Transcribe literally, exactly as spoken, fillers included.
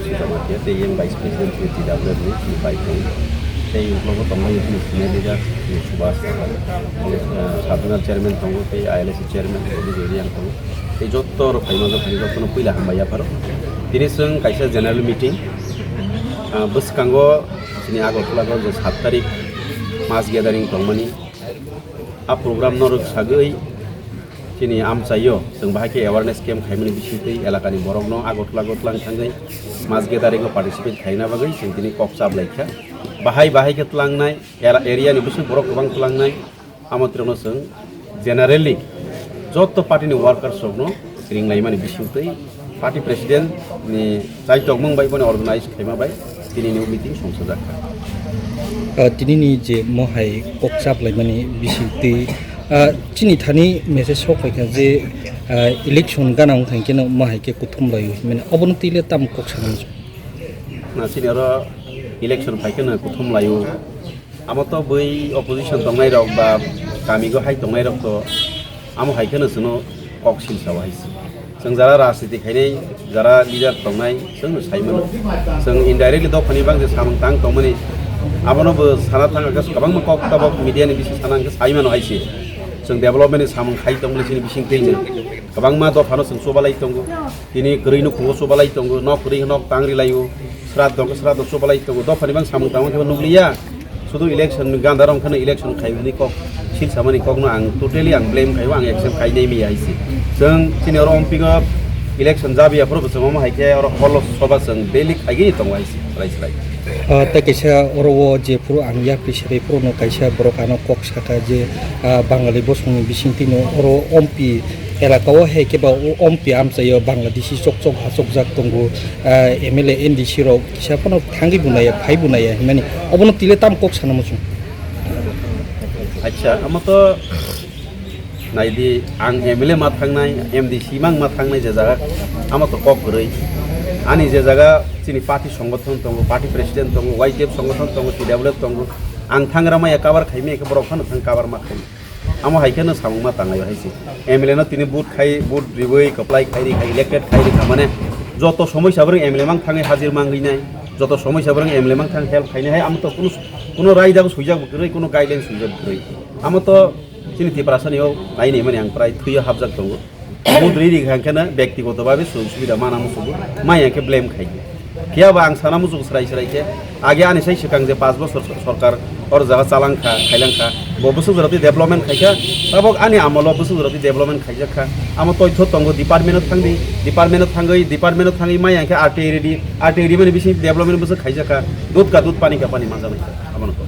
Jamatia tei yang Vice President ni T W ni bai tongo. Tei uklogo tongo yang senior leader ni Subhas, ah, Sadhana Chairman tongo tei I L S Chairman Bijoy Reang tongo. Tei joto rok phaima jok ni joto no puila hambai yapharo. Tini chwng kaisa general meeting, ah, bwskango chini Agartala o je sat tarik mass gathering tongmani. A program no rwk sagwi chini amchaio chwng bahai khe awareness camp khaimani bisingtwi elakani borokno Agartala o twlang thangwi mass gathering o participate khaina bagwi chwng tini kok chap lai kha. Bahai bahai khe tlangnai, era-, area ni bwswk borok kwbang tlangnai, amo twrwngno chwng generally joto party ni workers rokno ringlaimani bisingtwi party president ni chaitokmung bai boni organize khaima bai tini ni meeting songsajak kha. Ah, tini ni je mohai kok chap laimani bisingtwi, ah, chini thani message sok phaikha je, ah, election gana wng thangkhe no mohai khe kuthum laio hinmani, obono twi le tamo kok sana muchung? Na, chini oro election phaikhe no kuthum laio. Amo to bui opposition tongnai rok ba kami go hai tongnai rok to amo hai kheno chwngno kok silsa o hai se. Chwng jara rajniti khainai, jara leader tongnai, chwngno sai mano. Chwng indirectly dophani bang je samung tang tongmani, abono bo sana thang khe kwbangma kok tabok media ni bising sana hwnkhe sai mano hai se. Chwng development ni samung khai tongmani chini bising twi kwbangma dophano chwng chubalai tongo. Tini kwrwi nukhungo chubalai tongo, nok kwrwi nok tang rilaio, sraddho hwnkhe sraddho chubalai tongo, dophani bang samung tangma khe nukliya. Sudu election ni ganda rok kheno election khai hwnwi kok sil samani kokno ang totally ang blame khai, ang accept khai nai mi hai se. Chwng chini oro ompingo election jabiya phuru bo chwng omo hai khe oro holo soba chwng daily khaigwi tongo hai se, rai slai. Ah, tei kaisa oro o je phuru ang yapri sebai phuru no kaisa borok ano kok saka je, ah, Bangali bosongni bisingtwi no oro ompi elaka o hai khe ba o ompi amchaio Bangladeshi chok chok hachokjak tongo, ah, M L A N D C rok kisa phano thangwi bo naiya, phai bo naiya hinmani obono twi le tamo kok sana muchung? Acha, amo to naidi, ang M L A ma thangnai, M D C mang ma thangnai je jaga, amo to kok kwrwi. Ani je jaga chini party songothon tongo, party president tongo, Y T F songothon tongo, T W F tongo, ang thangra maya cover khai maya khe borok phano thang cover ma khai. Amo hai kheno samung ma tanglai hai se. M L A no tini vote khai, vote riwi kwplai khai ri khai, elected khai ri kha mane joto somoi sa borok M L A mang thangwi hajir mangwi nai, joto somoi sa borok M L A mang thang help khainai hai, amo to kuno, kuno raida bo suijak bo kwrwi, kuno guideline suijak bo kwrwi. Amo to chini Tiprasa ni o nai ni mani ang prai thwiyo hapjak tongo. Mudri ri kha khe na byaktigoto bhabe sujog subida mana musugo, mai ang khe blame khai. Phiya ba ang sana musugo srai srai khe, age ani sai swkang je panch bochor sor-, sorkar or jaga chalang kha, khailang kha, bo bwswk jora twi development khai kha, tabok ani amolo bwswk jora twi development khaijak kha. Amo toitho tongo, department o thangdi, department o thangwi, department o thangwi mai ang khe R T I ready, R T I ready mani bising development bwswk khaijak kha, dud ka dud, pani ka pani manjak nai kha, abono kok.